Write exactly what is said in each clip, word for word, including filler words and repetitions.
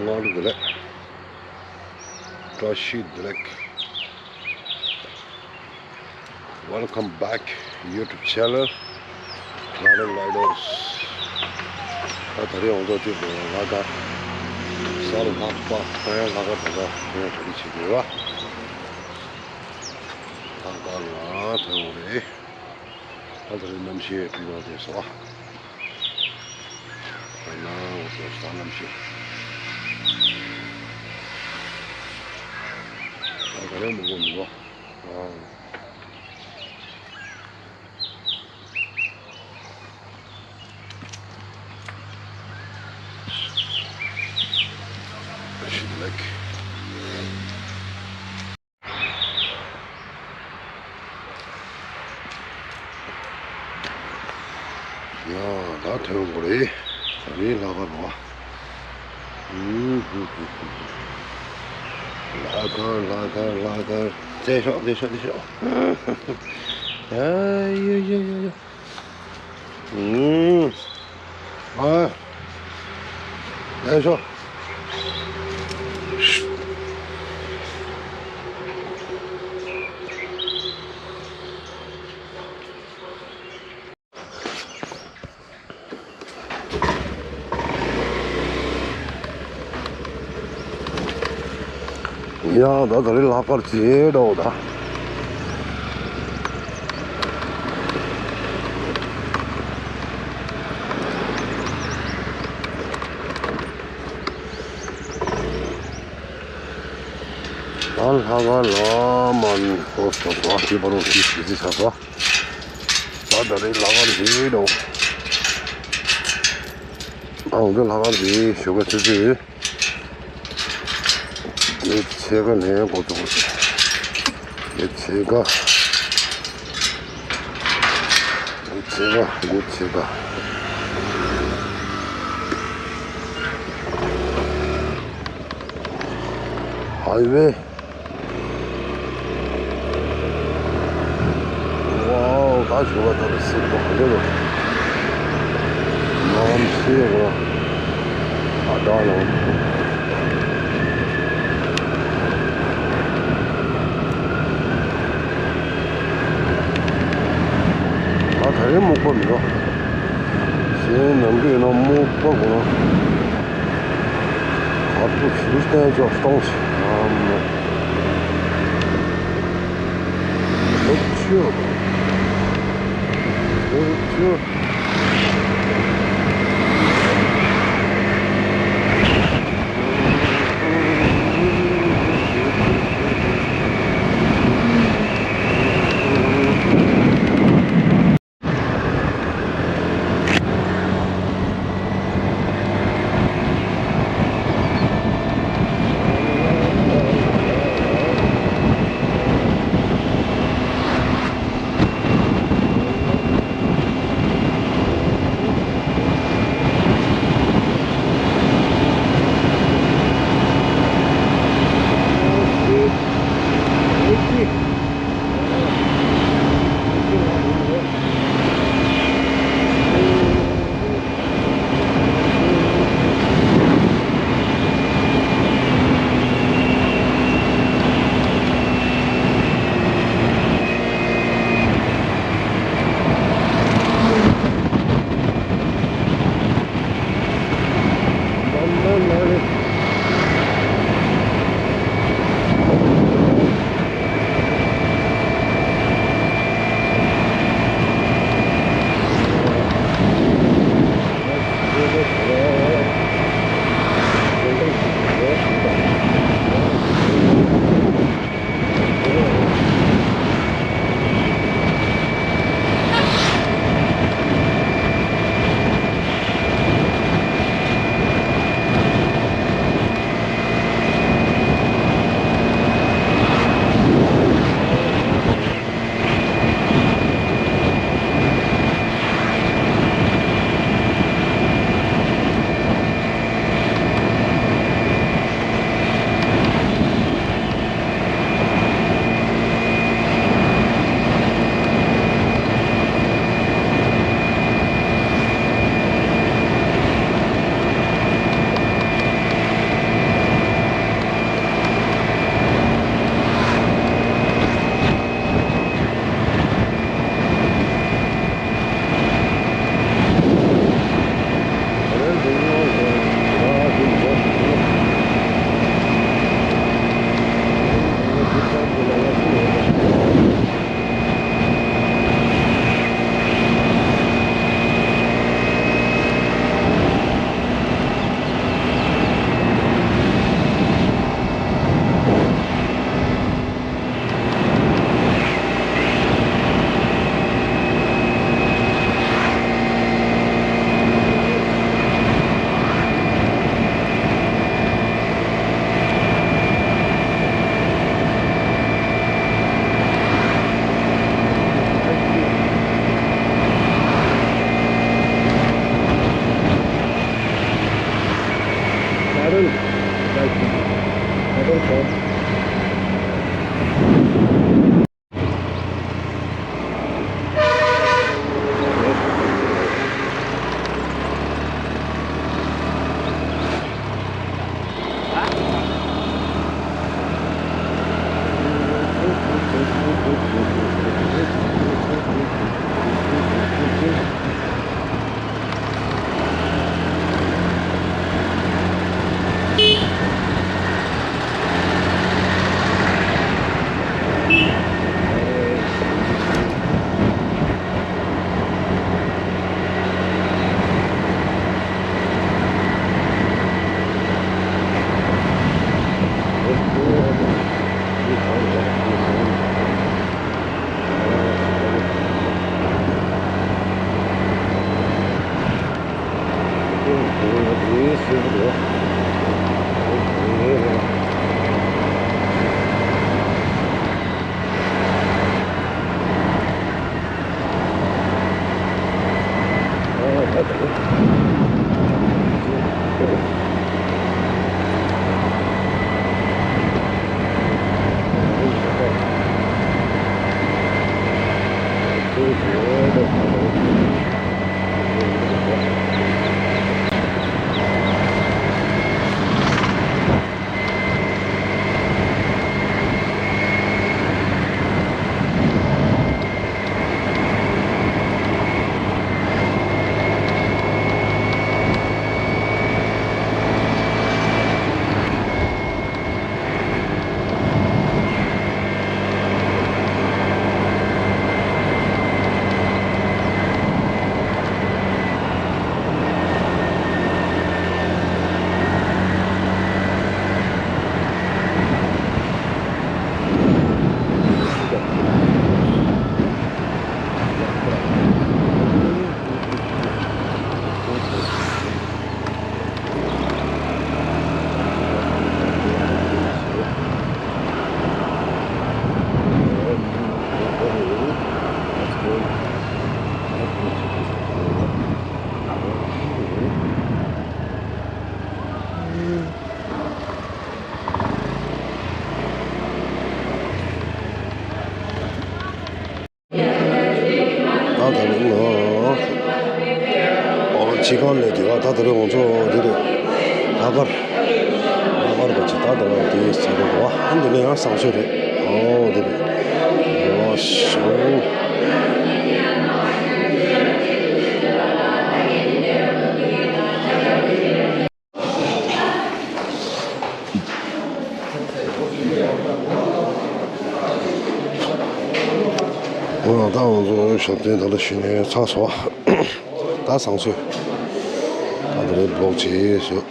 ང་ལུག་ལེགས། བཀྲ་ཤིས་བདེ་ལེགས། Welcome back YouTube channel Garden Riders. ད་ད་རེས་འོང་ཚོགས་དེ་ལ་ལྷག་དཀར་གསར་ལྷག་པ་ཧོན་ལྷག་དཀར་ད་ལྟ་ཧོན་གྲ་སྒྲིག་བྱེད་དགོས་པ། ལྷག་དཀར་ལ་ཐོན་འོང་རེད། ད་ད་རེས་གནམ་གཤིས་སྤྲིན་པ་དེ་སོ། ད་ན་འོ་དེ་ས་གནམ་གཤིས། ད་ག་རེ་མང་པོ་མི་འདུག་ཨ། ཤི་ལེགས། ཡ། ད་ཐོན་དགོས་རེད། ད་རེས་ལྷག་དཀར་རོ། ལྷག་དཀར་ལྷག་དཀར་ལྷག་དཀར། བཙལ་ཤོག་བཙལ་ཤོག་བཙལ་ཤོག་ཨ་ཡོ་ཡོ་ཡོ་ཡོ། ཨུམ། ཨ། ལེགས་སོ། ཡ། ད་ད་རེས་ལྷག་དཀར་བྱེད་འགྲོ་ད། ད་ལྷག་དཀར་ལ་མ་ནི་ཧོ་སོ་སོ་ཤི་པ་རོ་ཤི་ཤི་ཤི་ཤ་སོ། ད་ད་རེས་ལྷག་དཀར་བྱེད་འགྲོ། ཨང་། འདི་ལྷག་དཀར་བྱེད་ཞོགས་པ་ཆུ་ཚོད། དེ་ཕྱེད་ཀ་ནས་འགོ་བཙུགས། དེ་ཕྱེད་ཀ། དེ་ཕྱེད་ཀ་དགུ་ཕྱེད་ཀ། ཧའི་ཝེ། ཝའོ། ད་ཞུ་བ་ད་རེ་སྲིད་པོ་ག་འདྲ་རེད། གནམ་གཤིས་རོ། ཨ་ད་ལོ། ད་ད་རེས་སྨུག་པ་མི་འདུག་གཞན་ནམ་རྒྱུན་ཡིན་ན་སྨུག་པ་དགོས་ན། ཨ་ཏུ་ཚུལ་བསྟན་ཅོག་སྟོང་ཆེ། ཨ་མ། ཨུ་ཆུ། ཨུ་ཆུ། ད་ད་རིང་ལོ། ཨོ་ཕྱི་ཁང་ལས་དེ་ག་ད་ད་རིང་ང་ཚོ་འདི་རེད། ལྷག་དཀར། ལྷག་དཀར་ག་ཅི་ད་ད་རིང་དེ་ཟེར་གོ་བ། ཨ་འདི་ནས་ཡང་བཟང་ཤོས་རེད། ཨོ་འདི་རེད། ཨོ་ཤོ། འོ་ན་ད་ང་ཚོ་ཞབས་བརྟན་ད་ལ་ཞུས་ནས་ཚར་སོང་། ད་བཟང་སོང་། ད་དེ་རིང་བོགས་བྱས་སོང་།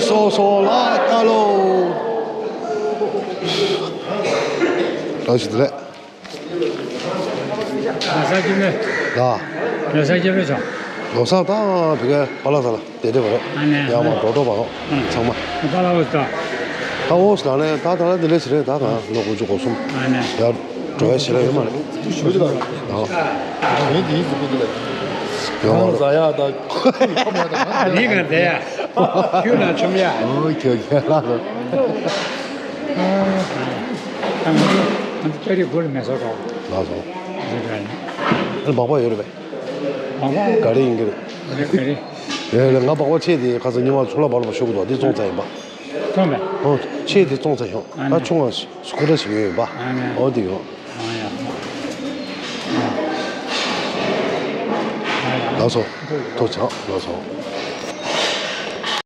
སོ་སོ་ལ་ལྟ་ལོ། བཀྲ་ཤིས་བདེ་ལེགས། ལོ་གསར་སྐྱིད་པོ། ལ། ལོ་གསར་སྐྱིད་པོ་བྱུང་། ལོ་གསར་དང་བི་གའི་པ་ལ་ས་ལ་བདེ་བདེ་བ་རེད། ཨ་ནེ། ཡག་མ་འགྲོ་འགྲོ་བ་ཨང་ཚང་མ། པ་ལ་འོ་ས། ད་འོ་ས་ལ་ནས་ད་ད་ལ་འདི་ལས་ཟེར་རེད། ད་གང་ལོ་དགུ་བཅུ་གོ་གསུམ། ཨ་ནེ། ཡར་འགྲོ་ཡ་ཞེ་ལ་ཡོད་མ་རེད། ཨ། ངས་འདི་ཡིན་ཟེར་གོ་འདི་ལ། ཡོད་མ་རེད། ཟ་ཡ་ད། ཁྱོད་ལ་ཆོམ་ཡ། ཨོ་ཁྱོད་ཁྱོད་ལ་ལ། ང་ཚོ་ང་ཚོ་ལྕགས་རིགས་སྒོ་ལ་མེ་སོར་རོགས། ལགས་སོ། རེད་རེད། ཨ་སྦག་སྦག་ཡོད་རེད་པས། སྦག་སྦག་ག་རེ་ཡིན་གྱི་རེད། རེད་ག་རེ། རེད་རེད། ང་སྦག་སྦག་ཆེ་དེ་ཁ་སང་ཉི་མ་ཚུར་ལ་བར་ལ་ཤོག་གུ་འདུག་འདི་བཙོང་ཚར་ཡིན་པ། བཙོང་པས། ཨོ་ཆེ་དེ་བཙོང་ཚར་ཡོང་། ཨ་ད་ནི། ཆུང་བ་སུ་ཁོ་ར་ཞིག་ཡོད་ཡིན་པ། ཨ་ནི། ཨོ་དེ་ཡོང་། ཨ་ཡ། ཨ་ཡ། ལགས་སོ། ཐུགས་རྗེ་ཆེ། ལགས་སོ།